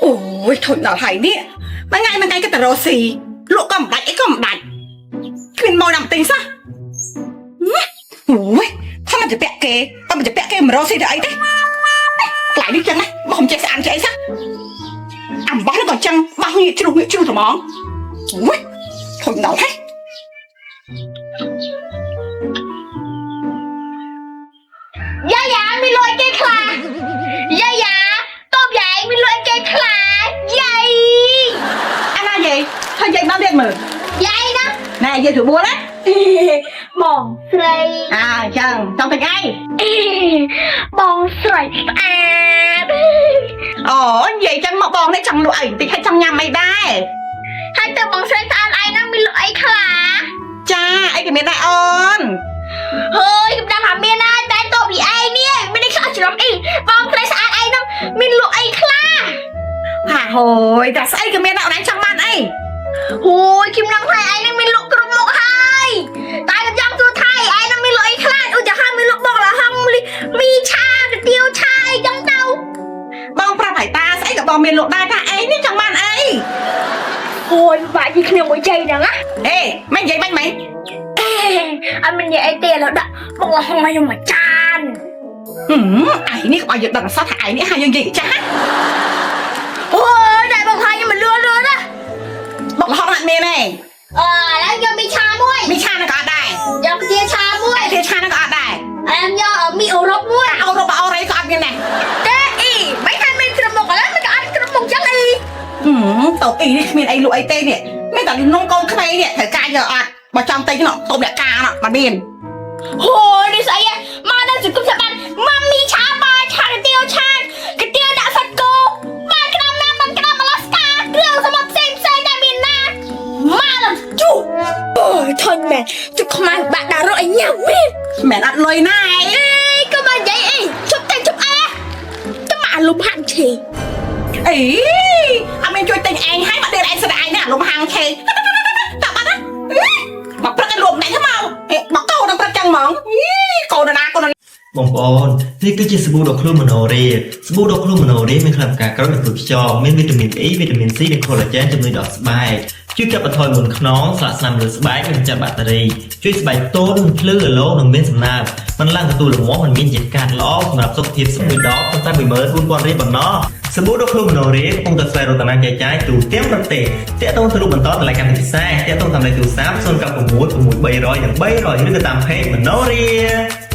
អូយធុញដល់ហើយនេះមួយថ្ងៃមួយថ្ងៃក៏តែរកស៊ីលក់ក៏មិនដាច់អីក៏មិនដាច់គ្មានមកណាមកទិញសោះណាអូយថាមិនจะពាក់គេបើមិនจะពាក់គេមិនរកស៊ីទៅអីទេកន្លែងនេះចឹងណាបោះមិនចេះស្អាតចេះអីសោះអំបោះក៏ចឹងបោះងាកជ្រុះងាកជ្រុះត្មងអូយធុញដល់ហើយ យាយយ៉ាមានលុយគេខ្លះយាយយ៉ាតបយាយមានលុយគេខ្លះយាយ អាណាយាយហើយយាយមកទៀតមើល យាយណា ណែយាយស្រួលណា បងស្រី អើអញ្ចឹងចង់ទិញអី បងស្រីស្អាត អូនិយាយចឹងមកបងនេះចង់លក់អីបន្តិចហើយចង់ញ៉ាំអីដែរ ហើយទៅបងស្រីស្អាតឯងណាមានលុយអីខ្លះ ចាអីក៏មានដែរអូន ហើយខ្ញុំដឹងថាមានហើយតែតបពីឯងនេះមានអីខ្លះច្រំអីបងស្រីស្អាតឯងហ្នឹងមានលុយអីខ្លះ ហាហូយតែស្អីក៏មានដែរអូនឯងចង់បានអី ហូយខ្ញុំដឹងថាឯងហ្នឹងមានលុយគ្រប់មុខហើយតែខ្ញុំចង់សួរថាឯងហ្នឹងមានលុយអីខ្លះឧទាហរណ៍មានលុយបងលហុងមីឆាកាទៀវឆាអីចឹងទៅ បងប្រាប់ហើយតាស្អីក៏បងមានលក់ដែរថាឯងនេះចង់បានអី ហូយបាក់យីគ្នាមួយជ័យហ្នឹងណា ហេមិននិយាយបាញ់មិន អេអត់មាននិយាយអីទេឥឡូវដាក់បងលហុងឲ្យខ្ញុំមួយចាន ហឹមឯងនេះក៏ឲ្យយើងដឹងអសោះថាឯងនេះឲ្យយើងនិយាយចាស់ អូយដាក់បងឲ្យខ្ញុំមកលឿនលឿនណា បងលហុងអត់មានទេ អឺឥឡូវយកមីឆាមួយ មីឆានឹងក៏អត់ដែរ យកជាឆាមួយ តែធាឆានឹងក៏អត់ដែរ អែមយកមីអឺរ៉ុបមួយ អូរ៉ុបអូរ៉េក៏អត់មានដែរ ទេអ៊ីមិនថាមានគ្រប់មុខឥឡូវមិនក៏អត់គ្រប់មុខចឹងអ៊ី ហឹមតូបអ៊ីនេះគ្មានអីលក់អីទេនេះមានតែនំកូនក្មេងនេះត្រូវការយកអត់បើចង់ទិញនោះតូបអ្នកការនោះមិនមាន ហូយនេះស្អីមកដល់សង្គមស្បានម៉ាមីឆាបាយឆាកាទៀវឆាកាទៀវដាក់សាច់គោបាយក្តាមណាមិនក្តាមអាឡាស្កាគ្រឿងសមុទ្រផ្សេងផ្សេងតែមានណាមកដល់ជុះអូយធន់មែនជុះខ្មែរបាក់ដាក់រកឲ្យញ៉ាំមែន មិនអត់លុយណាឯង អេកុំមកនិយាយអីជប់តែជប់អីតែមកអាលំហាក់ឆេ អីអត់មានជួយទិញឯងហើយមកដេកឯងស្ដាយនេះអាលំហាងឆេតាបាត់ណាមកព្រឹកឲ្យលក់ម្ដេចមកមកកោនឹងព្រឹកចឹងហ្មងកូនណាកូន បងប្អូននេះគឺជាសាប៊ូដុសខ្លួនមនោរាសាប៊ូដុសខ្លួនមនោរាមានខ្លឹមសារក្រូចនិងក្រូចខ្យងមានវីតាមីន E វីតាមីន C និង collagen ជំនួយដល់ស្បែកជួយកាត់បន្ថយមុនខ្នងស្លាកស្នាមលើស្បែកនិងចាត់បាក់តេរីជួយស្បែកទន់ភ្លឺរលោងនិងមានសំណើមមិនឡើងកន្ទូលរមាស់មិនមានជាតិកាត់ល្អសម្រាប់សុខភាពស្មួយដបតែ14000រៀលប៉ុណ្ណោះសាប៊ូដុសខ្លួនមនោរាកំពុងតែស្វែងរកតំណែងចែកចាយទូទាំងប្រទេសតាក់ទងទៅរូបបន្តតម្លៃកម្មវិធីពិសេសតាក់ទងតាមលេខទូរស័ព្ទ096 6300និង300ឬក៏តាម page មនោរា។